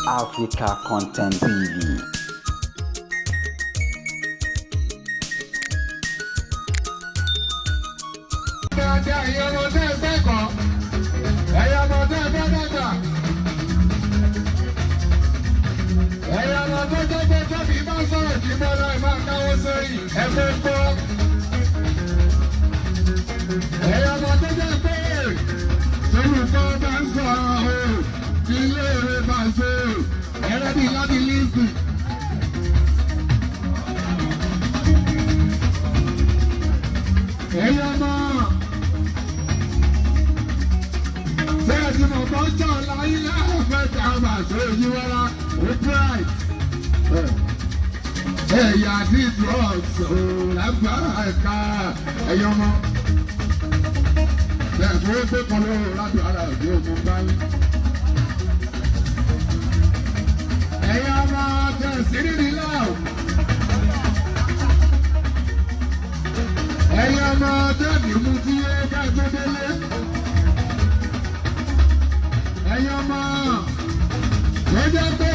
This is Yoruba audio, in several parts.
Africa Content TV. Dáadáa, ẹ̀yin ọmọ tẹ́ ẹ fẹ́ kọ́, ẹ̀yin ọmọ tẹ́ ẹ fẹ́ dàgbà, ẹ̀yin ọmọ tó jẹ́ pé tóbi bá sọ̀rọ̀ kí bọ́lá ẹ̀ máa káwọ́ sẹ́yìn, ẹ fẹ́ gbọ́. Ẹ̀yin ọmọ tó jẹ́ pé tolùkọ́ bá ń sọ̀rọ̀ o, ilé ìwé bá ṣe ẹ ready láti listen. Ẹ̀yin ọmọ ṣé ẹ ti mọ̀ bọ́jọ́ láyé láàfẹ́ tá a bá ṣe èyí wẹ́rà ó bright. Ẹ̀yà ní drugs ò lágbára ẹ̀ka ẹ̀yin ọmọ. Bẹ́ẹ̀ fún pé kan lóru ládùn ara òde ògùn báyìí. Ẹ̀yin ọmọ tẹ̀sí nídìí láò. Ẹ̀yin ọmọ tẹ̀sí mú tí ó bá tó délé. Ẹ̀yin ọmọ tó jẹ́ pé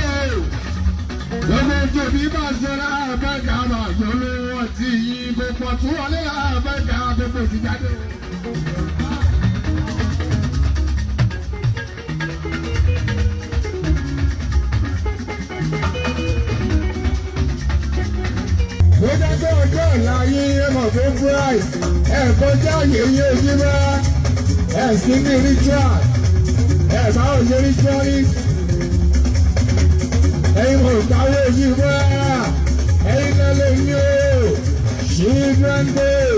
gbogbo tòbí bá ṣe láàbẹ̀ ká máa tó lówó ọtí yìí gbogbo tún wọlé láàbẹ̀ ká gbogbo ti jáde. Ó jẹ́ pé ọjọ́ ọ̀la yín ẹ mọ̀ pé bright, ẹ̀ kọjá àyè yín ojú bá ẹ̀ sí ní ritual, ẹ̀ bá ò ṣe ritualist. Ẹ̀yin kò káwé yìí wá, ẹ̀yin lẹ́lẹ̀ ní o. Children Day,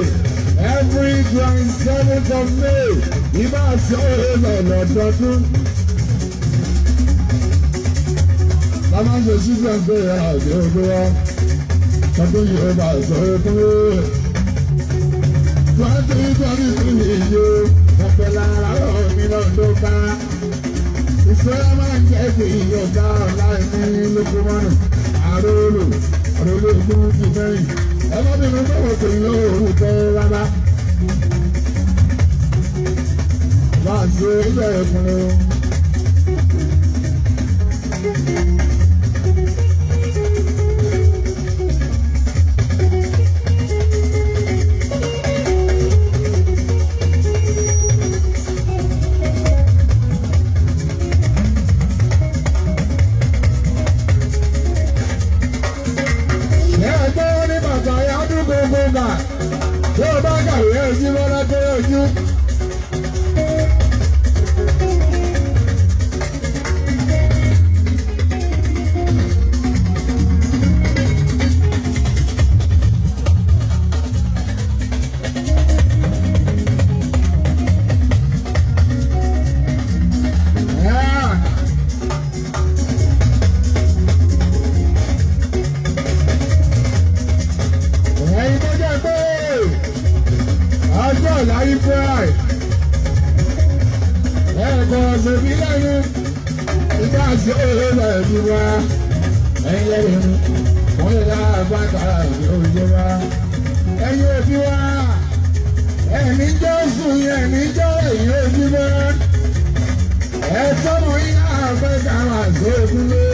every 27th of May, ìbá sọ ọ́ lọ́dọọdún. Bàbá ń ṣe Children Day àti ogun wa tọdún yìí ó bá sọ ọ́ 2023 yìí ó ọ̀pẹ̀ lára mi náà ló bá. Ìṣọ́ra máa ń jẹ́ sí ìyọ̀dá ọ̀la ní lókùmọ́nù àrólò àrólò ogun ti mẹ́yìn. Ọlọ́bìnrin tó wọ̀ pé lóòrùn tẹ́ rárá. Máa ṣe ilé ẹ̀kún o. Ẹgbẹ́ ní bàtà yàdún gbogbo gbà tó o bá kàwé ojú bọ́lá tó ojú. Yeah. Ẹ̀yin tó jẹ́ pé ọjọ́ ìláyé pride ẹ̀kọ́ ọ̀sẹ̀ bí lẹ́nu ìgbà sí òye lẹ́ẹ̀bí wá, ẹ̀yin lẹ́yìn wọ́n lè láàbá kára òye wá, ẹ̀yin òbí wá, ẹ̀mí jẹ́ sùn yẹn, ẹ̀mí jẹ́ ẹ̀yin òbí wá, ẹ̀ tọ́mọ yín láàbá kára sóògùn lé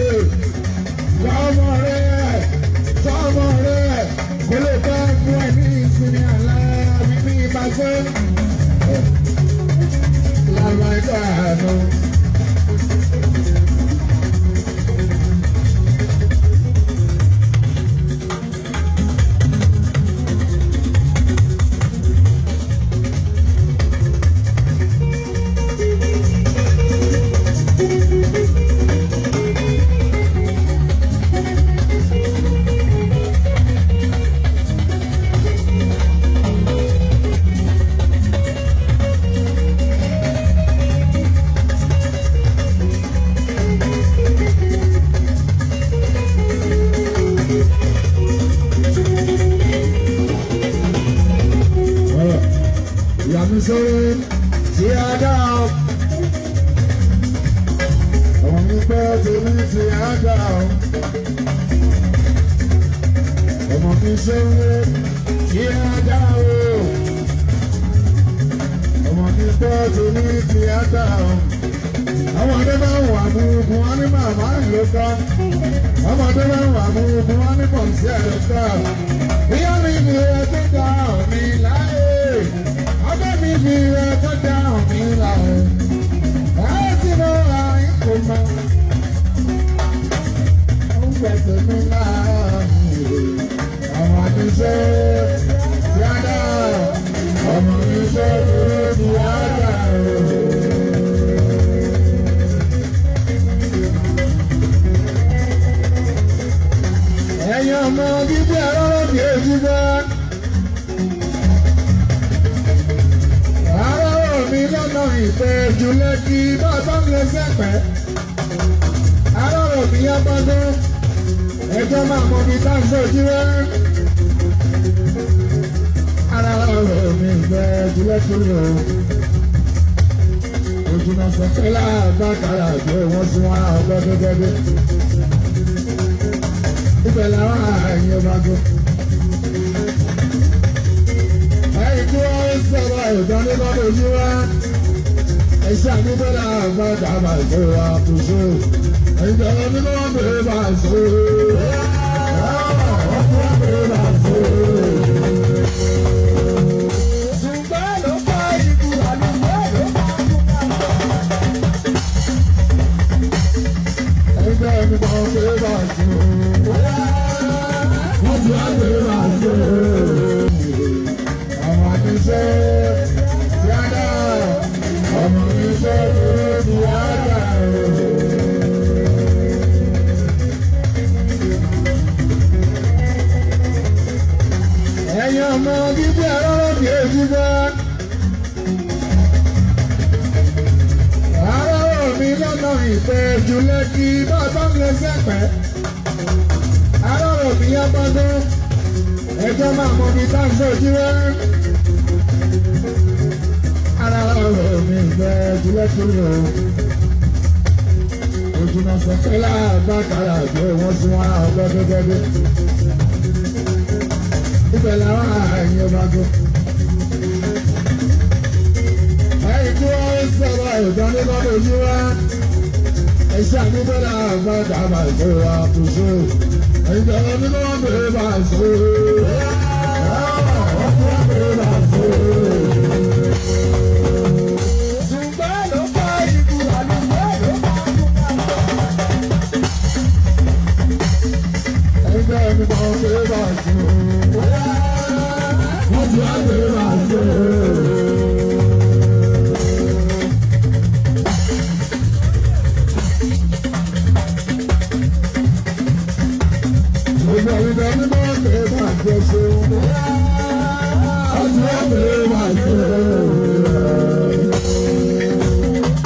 tọ́mọ rẹ̀, tọ́mọ rẹ̀ kó lè bá fún ẹ ní ìsinmi àlá bíbí ìbáṣẹ́ lábàáká àánú. Ìyá mi sọ̀rọ̀ tí a dá ọ. Ọmọ mi pẹ́ tèmi tí a dá ọ. Ọmọ mi sọ̀rọ̀ tí a dá ọ. Ọmọ mi pẹ́ tèmi tí a dá ọ. Ọmọdé máa ń wà burúkú wọn ní màmá ló kọ́. Ọmọdé máa ń wà burúkú wọn ní pọ̀nsí ẹ̀ ló kọ́. Ìyá mi fi ẹ tó dá mi láyé. Ọbẹ̀ mi fi ẹ tó dá mi láyé. Láyé tí mo ra ikú mọ́. Ó ń gbẹ̀sẹ̀ mi láàyè. Ọmọ mi ṣe tí a dá. Ọmọ mi ṣe tí a dá. Ẹ̀yin ọmọ bíbí ẹ̀rọ bí èjì bá. Arọ́rọ̀ mi lọ́nà ìfẹ́ jùlẹ̀ kí bàbá ń lọ sẹ́pẹ́. Arọ́rọ̀ mi yábọ́dún. Ẹjọ́ máa mọ mi tá ń sojú rẹ̀. Arọ́rọ̀ mi ìfẹ́ jùlẹ̀ kí o. Ojúmọ̀ sọ pé láàbàkàrà gbé wọ́n sí wọn ọgbẹ́ gẹ́gẹ́. Ibẹ̀ làwọn àyè ọba gbé. Ẹ̀yin tí wọ́n ń sọ̀rọ̀ ìdánilọ́dọ̀ ojú wa. Ẹ̀ṣẹ́ àdúgbò àgbàdà bàṣẹ wa kò ṣe. Ìdánilọ́dọ̀ bàṣẹ. Ṣùgbọ́n ló pa ikú àlùmọ́ ló pa kú ká. Ẹgbẹ́ mi kàn pé bàṣẹ. Wọ́n ti wá pé bàṣẹ. Ọmọ mi ṣe tí a dá. Ọmọ mi ṣe tí a dá. Ẹ̀yin ọmọ bíbí ẹ̀rọ bí èjì bá. Arọ́rọ̀ mi lọ́nà ìfẹ́ jùlẹ̀ kí bàbá ń lọ sẹ́pẹ́. Arọ́rọ̀ mi yábọ́dún. Ẹjọ́ máa mọ mi tá ń sojú rẹ̀. Arọ́rọ̀ mi ìfẹ́ jùlẹ̀ kí o. Ojúmọ̀ sọ pé láàbàkàrà gbé wọ́n sí wọn ọgbẹ́ gẹ́gẹ́. Ibẹ̀ làwọn àyè ọba gbé. Ẹ̀yin tí wọ́n ń sọ̀rọ̀ ìdánilọ́dọ̀ ojú wa. Ẹ̀ṣẹ́ àdúgbò àgbàdà bàṣẹ wa kò ṣe. Ìdánilọ́dọ̀ bàṣẹ. Ṣùgbọ́n ló pa ikú àlùmọ́ ló pa kú ká. Ẹgbẹ́ mi kàn pé bàṣẹ. Wọ́n ti wá pé bàṣẹ. Gbogbo ìdánilọ́dọ̀ bàṣẹ ṣe. Wọ́n ti wá pé